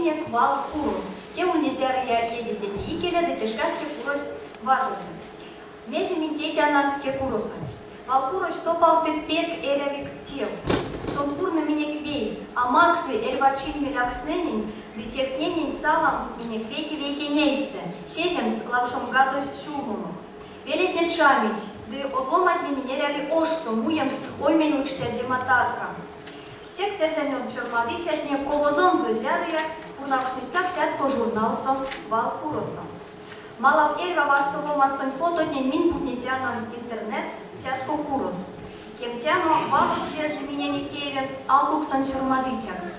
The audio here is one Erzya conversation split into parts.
совинек Вал курос. Те ульнесь зярыя иеде теде икеле ды те шкас те курось важоди. Мезе минь тейтяно те куросонть? Валкурось топавты пек эрявикс тев. Сон пурны минек вейс, а максы эрьва чинь мелявкстнэнень ды тевтненень саламс минек вейке-вейкень эйстэ, сеземс лавшомгадозь сюлмонок. Велетне чамить, ды од ломантненень эряви ошсо муемс оймень лыкштядема тарка. Секс эрзянь од сёрмадыцятне ковозонзо зярыяксть пурнавкшнытькак Сятко журналсо, Валкуросо. Малав эрьва вастовомастонть фототнень минь путнетяно Интернетс, Сятко курос. Кемтяно, валось лезды миненек теевемс алкуксонь сёрмадыцякс.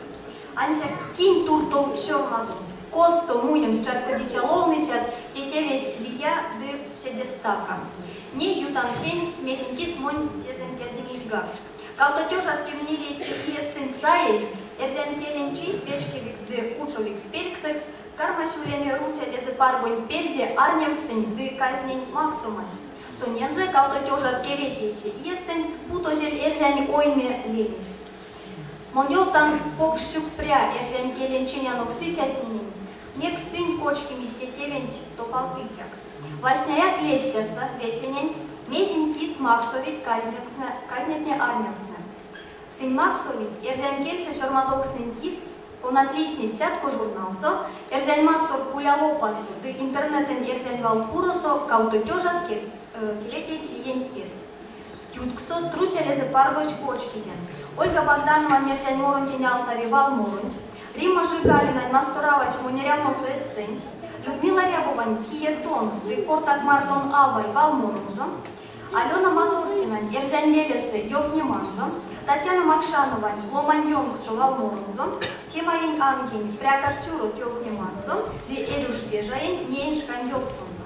Ансяк кинь туртов сёрмадомс, косто муемс чарькодиця ловныцят, те тевесь лия ды седе стака. Ней ютан сеньс, мезень кис монь тезэнь тердимизьгак. Кавтотёжат кемнилеце иестэнть саезь, эрзянь келень чинть вечкевикс ды учовикс пельксэкс кармась улеме Руця лезэпаргонть пельде арневксэнь ды казнень максомась. Сонензэ 1995 иестэнть путозель эрзянь ойме лемесь. Мон ёвтан покш сюкпря эрзянь келень чинь анокстыцятненень, мекс сынь кочкимизь те тевенть топавтыцякс. Васняяк ледстяса весенень, мезень кис максовить казнетне-арневкстнэ. Сынь максовить эрзянь кельсэ сёрмадовкстнэнь кис, конат лиснесть Сятко журналсо, Эрзянь Мастор кулялопасо ды Интернетэнь эрзянь вал куросо кавто тёжат кевететь иень перть. Юткстост Руця лезэпаргось кочкизе Ольга Богданова эрзянь моронтень алтави валморонть, Римма Жегалинань Масторавась монь эрямосо эссенть, Людмила Рябовань Кие тон ды кортак мартон авай валморонзо, Алена Маторкинань Эрзянь велесэ ёвтнеманзо, Татьяна Макшановань Ломань ёнксо валморонзо, Темаень Ангень Прякат сюрот ёвтнеманзо ды Эрюш Вежаень Неень шкань ёвксонзо.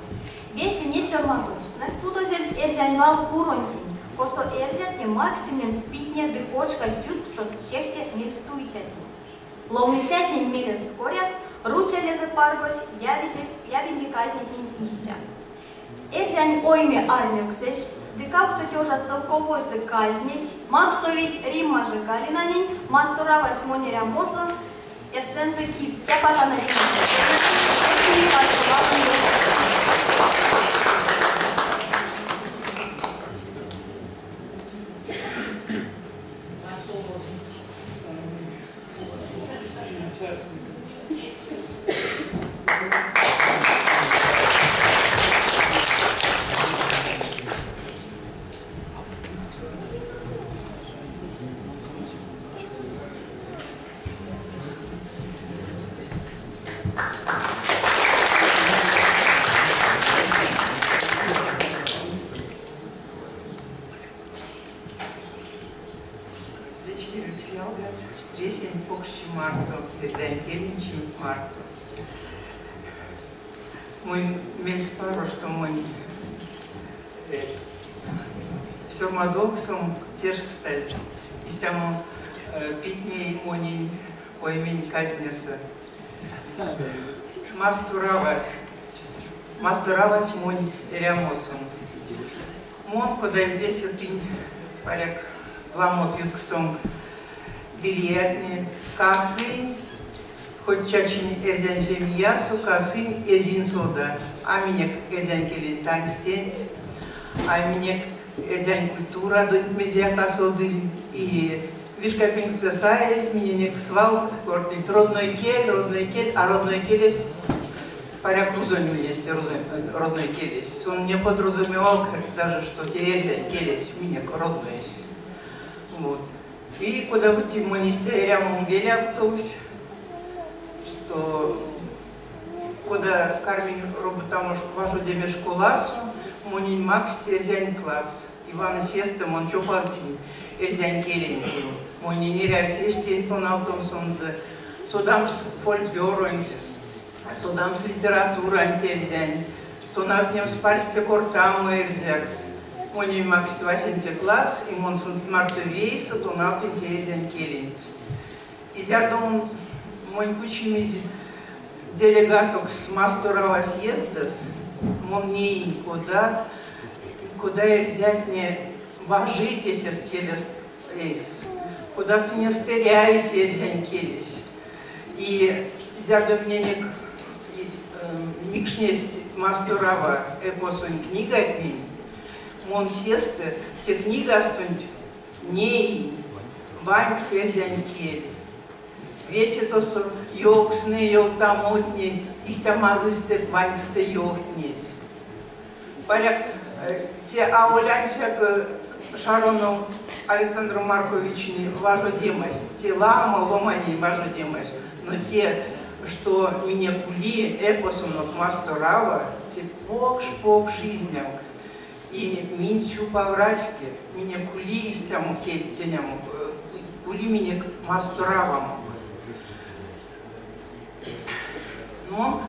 Весе неть сёрмадовкстнэ путозельть эрзянь вал куронтень, косо эрзятне макссть питне ды кочкасть юткстост сехте мельстуицятнень. Ловныцятнень мелест коряс Руця лезэпаргось явинзе казнетнень истя. Эрзянь ойме арневксэсь ды кавксо тёжат целковойсэ казнесь максовить Римма Жегалинанень Масторавась монь эрямосо эссензэ кис. Цяпатано Римма Жегалинань. Вечкевикс ялгат, весень покш чи марто, эрзянь келень чинть марто. Монь мельспаро, што монь сёрмадовксом тешкстазь истямо питней монень оймень казнесэ. Масторава, масторавась монь эрямосом. Мон, кода весе тынь, паряк, ламот юткстонк ды лиятне, касынь, хоть чачинь эрзянь семиясо, касынь эзинь сода, а минек эрзянь келень танстенть, а минек эрзянь культурадонть мезеяк а содыль. И вишкапингстэ саезь миненек свал кортыть родной кель, родной кель, а родной келесь паряк рузонь ульнесь те родной келесь. Сон не подразумевал даже, что те эрзянь келесь минек родноесь. Вот. И кода-бути монь истя эрямом велявтовсь, что кода карминь роботамо важодеме школасо, монень макссть эрзянь класс. Иван сестэ мон чопавтинь эрзянь келентень. Монень эрявсь эстень тонавтомс сонзэ, содамс фольклоронть, содамс литературанть эрзянь, тонавтнемс парсте кортамо эрзякс. Монень макссть васенце класс, и мон сынст марто вейсэ тонавтынь те эрзянь келенть. И зярдо монь кучимизь делегатокс Масторава съездас, мон неинь, кода, кода эрзятне бажить эсест келест эйс, кода сынест эрявить эрзянь келесь. И Зярдо миненек микшнесть Масторава эпосонь книгатнень, мон сестэ те книгастонть неинь ванькс эрзянь кель. Весе тосо ёвкстнэ, ёвтамотне истя мазыйстэ, ваньксстэ ёвтнезь. Паряк, те аволь ансяк Шаронов Александр Марковичень важодемась, те ламо ломанень важодемась, но те, что минек ули эпосонок Масторава, те покш-покш изнявкс. И минь сюпав раське, минек ули истямо кедтенямо, ули минек Масторавамок. Но